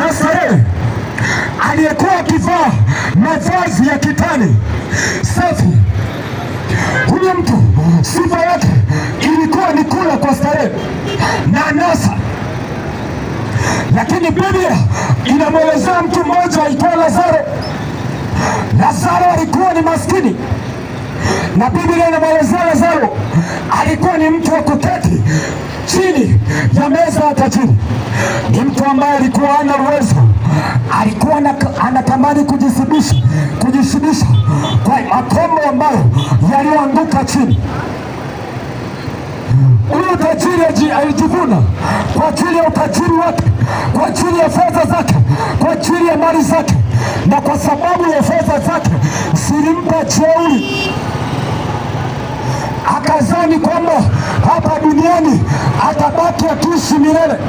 na starehe, aliyekuwa akivaa mavazi ya kitani safi. Huyu mtu sifa yake ilikuwa ni kula kwa starehe na anasa, lakini Biblia inamwelezea mtu mmoja aitwaye Lazaro. Lazaro alikuwa ni maskini, na Biblia inamwelezea Lazaro alikuwa ni mtu wa kuketi chini ya meza ya tajiri. Ni mtu ambaye alikuwa hana uwezo, alikuwa anatamani kujishibisha kwa makombo ambayo yaliyoanguka chini. Huyu tajiri alijivuna kwa ajili ya utajiri wake, kwa ajili ya fedha zake, kwa ajili ya mali zake, na kwa sababu ya fedha zake zilimpa jeuri, akazani kwamba hapa duniani atabaki akiishi milele.